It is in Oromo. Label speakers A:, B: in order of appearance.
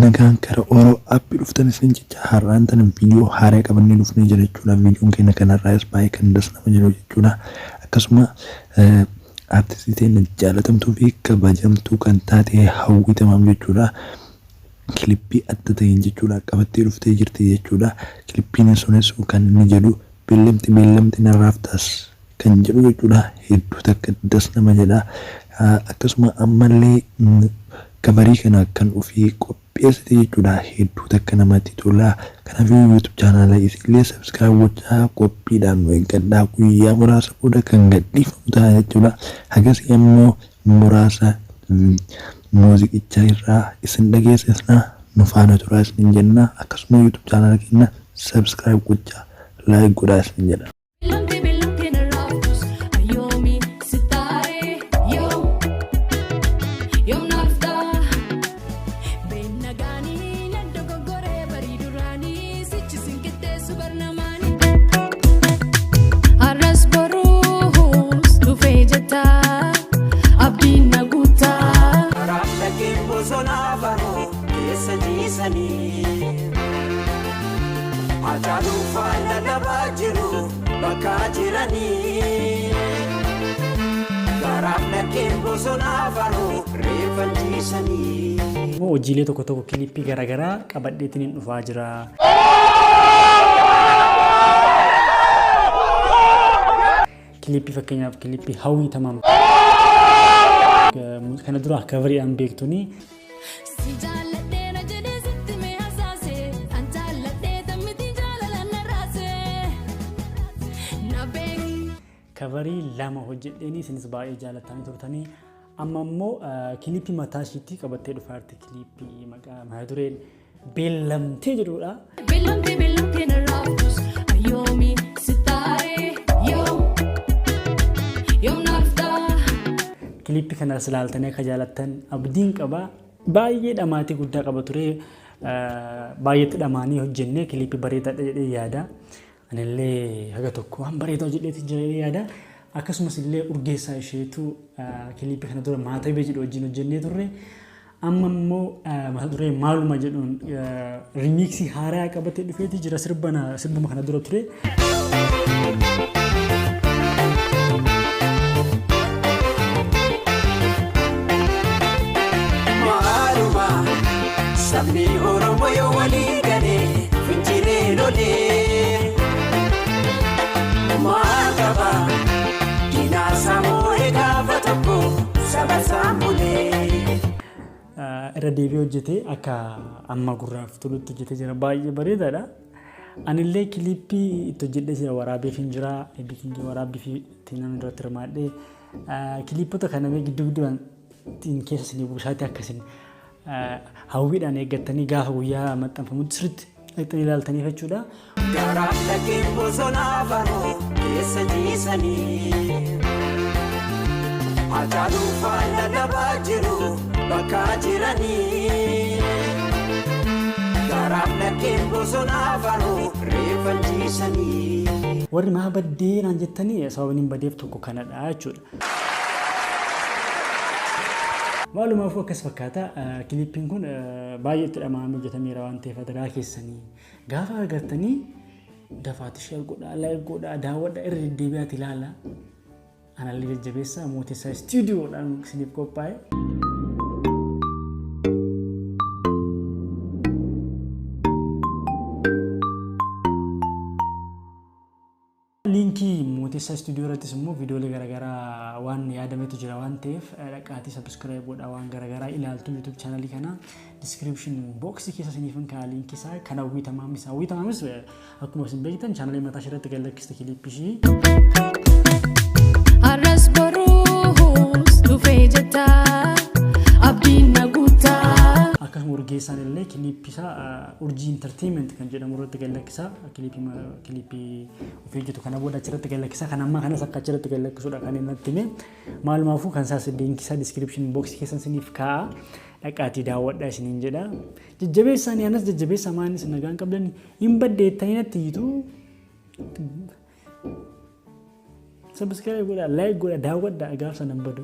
A: Nagaan kara Oro App dhuftan isin jecha har'aan tana viidiyoo haaraa qabannee dhufnee jira jechuudha. Viidiyoon keenya kanarraas baay'ee kan das nama jedhu jechuudha. Akkasuma aartistii teenya jaalatamtuu fi kabajamtuu kan taate Hawwii Tamaam jechuudha. Kilippii adda ta'een jechuudha qabattee dhuftee jirti jechuudha. Kilippiin sunis kan inni jedhu beellamti beellamti narraaf taas kan jedhu jechuudha. Hedduu takka das nama jedha. Akkasuma ammallee kabarii kana kan ofii qopheessite jechuudha. Hedduu takka namatti tola. Kanaafuu YouTube chaanaala isillee subscribe gochaa qophiidhaan nu eeggadhaa. Guyyaa muraasa booda kan gadhiifamu ta'a jechuudha. Hagasii ammoo muraasa muuziqichaa irraa isin dhageessisna nu faana turaa isin jenna. Akkasuma YouTube chaanaala keenya subscribe gochaa like godhaa isin jedha.
B: Beellamti beellamti narraaftus ayyoomi sittaaree yoom yoom naaftaa beenagaanii nan dogoggoree barii duraanii sichi sin qixxeessu barnamaanii. Har'as boruus dhufee jettaa abdiin na guutaa.
C: Karaan laggeen bosonaa faroo keessa ciisanii. Hacaaluu faana dhabaa jiru bakka jiranii. Karaaf laggeen bosonaa faroo reeffa ciisanii.
D: Immoo hojiilee tokko tokko kilippii garaagaraa qabadheetiin hin dhufaa jira. Kilippii fakkeenyaaf kilippii Hawwii Tamaam kana dura kavariidhaan beektuni.
B: Si jaalladhee na jedhee sitti mee hasaase an jaalladhee tammiti jaalala na raase na beek.
D: Kavarii lama hojjedheenii isinis baay'ee jaalattanii turtanii. Amma immoo kilippii mataa ishiitti qabattee dhufaa jirti. Kilippii maqaa mata dureen beellamtee jedhudha.
B: Beellamtee beellamtee narraaftus ayyoomi sittaaree yoom yoom naaftaa.
D: Kilippii kanas ilaaltanii akka jaalattan abdiin qaba. Baay'ee dhamaatii guddaa qaba ture. Baay'eetti dhamaanii hojjennee kilippii bareedaadha jedhee yaada. Anillee haga tokko waan bareedaa hojjedheeti jira jedhee yaada. Akkasumas illee Urgeessaa Isheetu kiliippii kana dura Maatabee jedhu wajjin hojjennee turre. Amma immoo mata duree maaluma jedhuun rimiiksii haaraa qabatee dhufeeti jira sirbana sirbuma kana dura ture.
C: Maaluma sabni Oromoo yoo walii galee fincilee lolee. Maal qaba diinaa saamuu gaafa tokko saba saamulee.
D: Irra deebi'ee hojjetee akka amma gurraaf tolutti hojjetee jira. Baay'ee bareedaadha. Anillee kiliippii itti hojjedhee jira waraabeef hin jira. Editingii waraabbii fi ittiin namni irratti hirmaadhee kiliippota kana mee gidduu gidduudhaan ittiin keessa isinii buusaatti akka isin hawwiidhaan eeggattanii gaafa guyyaa maxxanfamutti sirriitti dhaqxanii ilaaltaniif jechuudha.
C: Garaan laggeen bosonaa faroo keessa ciisanii. Hacaaluu faana dhabaa jiru bakka jiranii. Garaan laggeen bosonaa faroo reeffa ciisanii.
D: Warri maa baddee naan jettanii sababni hin badeef tokko kanadha jechuudha. Maalumaafuu akkas fakkaata. Kilippiin kun baay'ee itti dhama'amee hojjetameera waan ta'eef adaraa keessanii gaafa agartanii dafaati share godhaa, like godhaa, daawwadhaa, irra deddeebi'aati ilaala. Anallee jajjabeessaa Mooteessaa istuudiyoodhaan isiniif qophaa'e. Liinkii Mooteessaa Istuudiyoo irrattis immoo viidiyoolee garaagaraa waan yaadametu jira waan ta'eef dhaqaatii subscribe godhaa waan garaagaraa ilaaltu YouTube chaanalii kana description box keessa isiniif kaa'a liinkii isaa kan Hawwii Tamaamis. Hawwii Tamaamis akkuma isin beektan chaanalii mataa ishee irratti gad lakkiste kiliippii ishii.
B: Har'as boruus dhufee jettaa abdiin na guutaa.
D: Akkasuma Urgeessaan illee kiliippii isaa Urjii Entertainment kan jedhamu irratti gad lakkisa. Kiliippii ofii hojjetu kana booda achirratti gad lakkisa. Kan ammaa kanas akka achirratti gad lakkisudha kan inni natti hime. Maalumaafuu kan isaas liinkii isaa description box keessan isiniif kaa'a. Dhaqaatii daawwadhaa isiniin jedha. Jajjabeessaa ni anas jajjabeessaa maanis nagaan qabdan hin baddeettanii natti iyyitu. Subscribe godhaa, like godhaa, daawwadhaa gaaf sana hin badu.